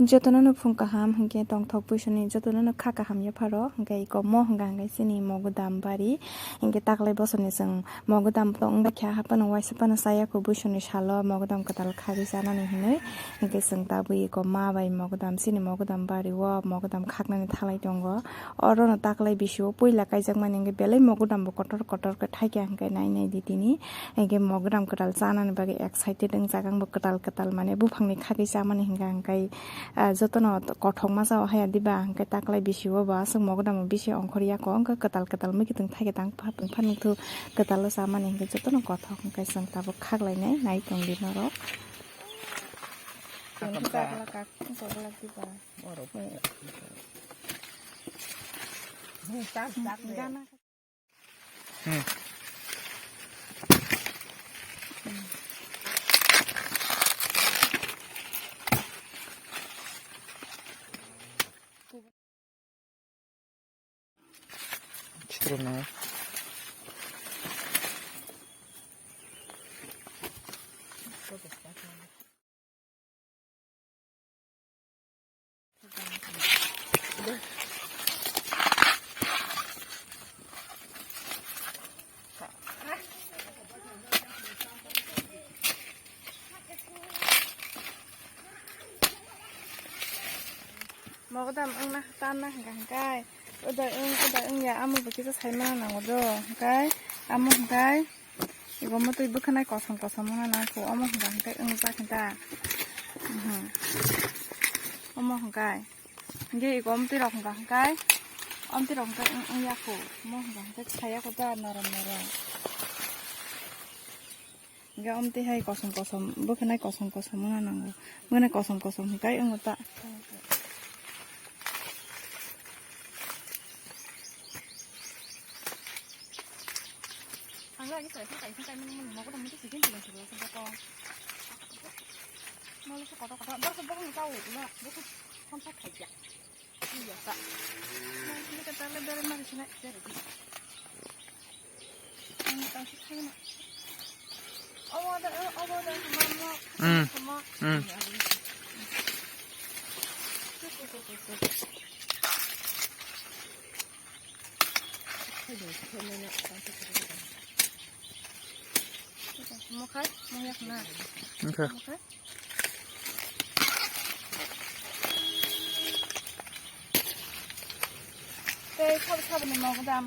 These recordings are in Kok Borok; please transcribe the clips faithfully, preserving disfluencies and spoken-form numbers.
Jotono no phung kaham hinkhe tongthok buisoni jotono no kha kaham yapharo hinkhe iko mo hwnka hinkhe chini mogodam bari hinkhe taklai bosoni chwng mogodam to wngbaikha haphano waisa phano chaya kho buisoni salo mogodam kwtal khagwi chanani hinwi hinkhe chwng tabwi iko ma bai mogodam chini mogodam bari o mogodam khaknani thalai tongo. Orono taklai bisio puila kaijakmani hinkhe belai mogodambo kotor kotor khe thaikha hinkhe nai nai di tini. Hinkhe mogodam kwtal chanani bagwi excited wngjak ang bo kwtal kwtal mane buphangni khagwi chamani hinkha hinkhe, ah, jotono kothokma cha o haya diba hinkhe taklai bisio bo aswk mogodamo bisi ongkhorya kho hinkhe kwtal kwtal mwkhwtwng thaikhe tang pha phang pha nukthuk kwtalo chamani hinkhe jotono kothok hinkhe chwng tabuk khaklainai nai tongdi norok. Chakla kak chakla diba. Gana. Hmm. Chitro na. Mogodam wngna tanna hwnka hwnkhe, uda wng, uda wngya, amo bo kisa saimano nango do, hwnkhe amo hwnkhe. Ibo motwi bwkhanai kosom kosom wngna nangkho, omo hwnka hwnkhe wngjak hinta. Mhm. Omo hwnkai. Hinkhe igo omtwi rok hwnka hwnkhe, omtwi rok hwnkhe wng, wngya kho. Omo hwnka hwnkhe saya kho da norom norom. Hinkhe omtwi hai kosom kosom, bwkhanai kosom kosom wngna nango. Bwkhanai kosom kosom hwnkai wngo ta. Ang lagi selesai kaisa kaimani mani mogodam mani sigen sigen sigen sigen ko. Mali se koto koto bar se bokong tau na bokong kontak khai ya. Iya ta. Mali se kata le bere mali se na bere di. Ang tau se khai na. Awa da awa da mama. Hmm. Mama. Hmm. Mokhai, mokyak na. Mokhai. Tei sabo sabo ni mogodam.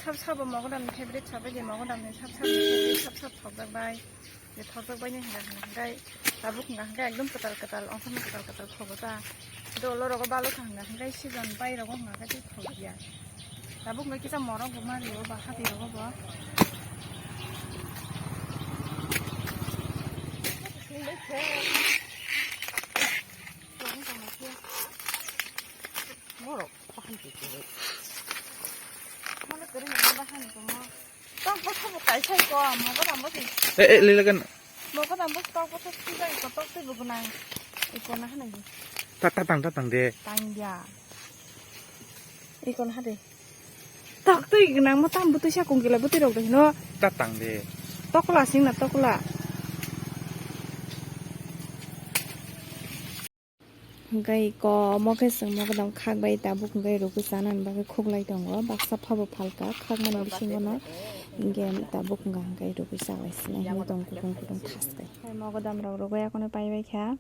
Sabo sabo mogodam ni favorite sabai di mogodam ni sabo sabo ni favorite sabo sabo thokjak bai. Je thokjak bai ni hwnka hwnka hwnkhe tabuk hwnka hwnkhe ekdom kwtal kwtal ongkhorno kwtal kwtal thogo ta. Dolo rogo balo kha hwnka hwnkhe season bai rogo hwnka hwnkhe tei thok ya. Tabuk hwnka kisa morok bo ma rio ba hati rogo bo. Morok bahan tu tu. Mana kering ni bahan tu ma. Tok bwsa bo kaisa iko, mogodam bo si. Eh, eh, lila kan. Mogodam bo tok bwsa si jai iko, tok twi bo gwnang. Iko na hwnwi. Ta, ta tang, ta tang de. Tang dia. Iko na de. Tok twi gwnang mo tam bwtwi sa kung gila bwtwi rok de hino. Ta tang de. Tokla sing na tokla. Hwnkhe iko omo khe chwng mogodam khak bai tabuk hwnkhe rwgwi chanani bagwi khuklai tongo. Baksa phabo phalka khakmani bisingono hinkhe tabuk wngkha hwnkhe rwgwi chalai sinai hinwi tongo kutung kutung thas khe. Mogodam rok rwgwi akono paibai kha.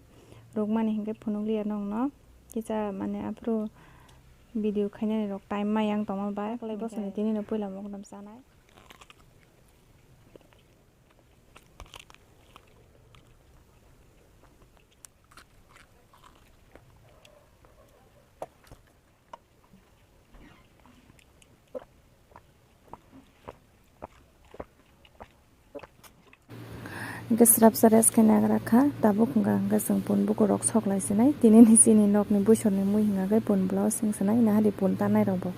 Rwkmani hinkhe phunukliya nokno kisa mane aphuru video khainani rok time ma yang tongma bai. Bosoni tinino puila mogodam chanai. Hingke srapsa rest khe nagra kha, tabuk hwnka hwnkhe chwng pun bukurok sok lai sinai. Tini ni chini nokni buisorni mui hwnka khe pun blouse wng sinai, nahadi pun tanai rok bo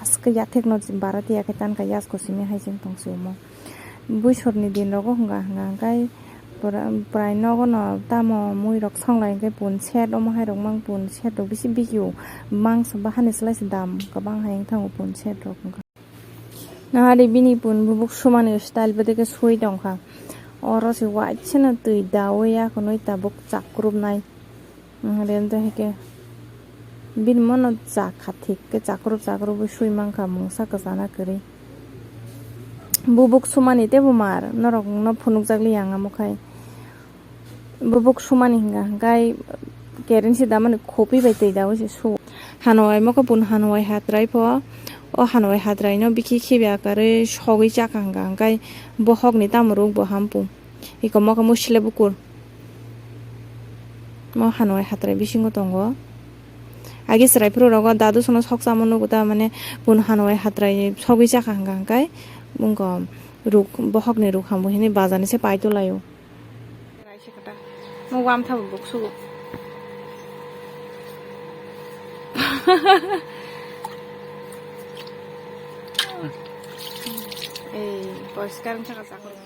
aske yathek no bara tiya khe tanka yasko simi hai chwng tong si omo. Buisorni din rogo hwnka hwnka hwnkhe pura-, prai nogo no tamo mui rok song lai hwnkhe pun set omo hai rok mang pun set rok bisi bigi o mangso bahani slai se dam kwbang hai wng thango pun set rok hwnka. Nahari bini pun bubuk sumani style bedeke sui tongkha. Oro se waisano twi dawi akhonwi tabuk chakrupnai. Rente hike bini mono chakha thik ke chakrup chakrup sui mankha mungsa kwchana kwrwi. Bubuk sumani tebo mar norok no phunukjakli ang amo khai. Bubuk sumani hinga hingkai kerensi damani khopi bai twi dawi se su. Hanwai mokho pun hanwai hatrai pho. O hanwai hatrai no bikhi khibi akarwi sogwi chakha hinga hingkai bohok ni tamo ruk bo hampu. Iko mokho musile bukur. Mo hanwai hatrai bisingo tongo. Agi chwrai phuru rogo dadu sono sok chamo nugo ta mane pun hanwai hatrai sogwi chakha hinga hingkai bungko ruk bohok ni ruk hambu hini bazar ni se pai tulaio. Mo wam thabo buk sugo. Ei, poriskar wngkha ka chakol.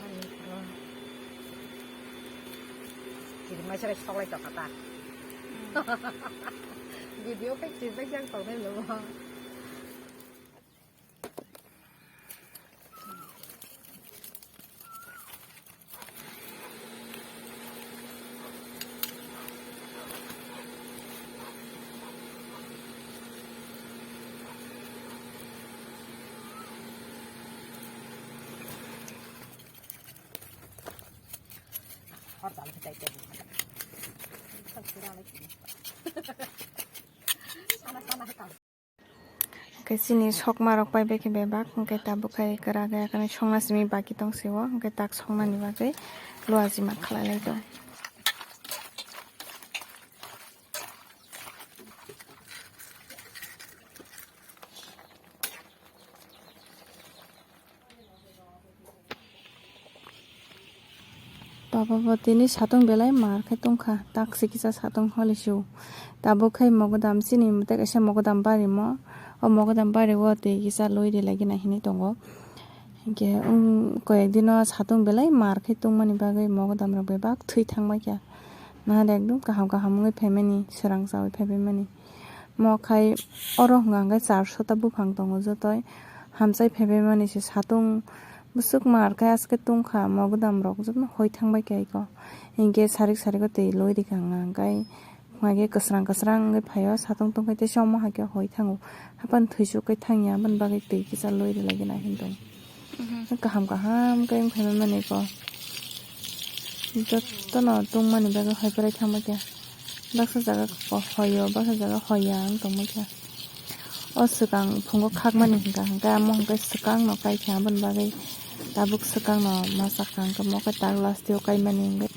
Kiri mai sere soklai tokha ta. Video kai kiri mai jang tongnai lo. Hingke chini sokma rok pai bai khe bebak, hingke tabuk khai kwrak ya khe songna simi baki tong sio, hingke tak soknani bagwi luaji ma khlai lai tong. Baba bo tini satung belai mar khe tongkha, tak si kisa satung holi su. Tabuk khai mogodam chini mate kaisa mogodam bari mo, o mogodam bari o twi kisa loi ri lagi na hinwi tongo. Hinkhe, um, koyek dino satung belai mar khe tongmani bagwi mogodam rok bebak thwi thangbai kha. Nahar ekdom kaham kaham wngwi phaimani, swrang chawi phaibaimani. Mo khai oro hwnka hwnkhe charso ta buphang tongo jotoi. Hamchai phaibaimani se satung bwswk mar khe aske tongkha, mogodam rok jotono hoi thangbai kha iko. Hinkhe sarik sarik o twi loi rikha hwnka hwnkhe. Hwnkhai kwsrang kwsrang wngwi phaio, satung tongkhe teisa omo hai khe hoi thango. Haphano thwichuk khe thangya, aboni bagwi twi kisa loi rwlai gana hinwi tongo. Mhm. Kaham kaham khe wngkha mani ko. Jotono tongmani bagwi hoi pharai thangbai kha. Baksa jaga ko hoyo, baksa jaga hoya wng tongbai kha. O swkang phungo khakmani hwnka hwnkhe amo hwnkhe swkang no kai kha, aboni bagwi tabuk swkang no ma sakha hwnkhe mo khe tak last o kaimani hwnkhe.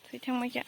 Thwi thangbai kha.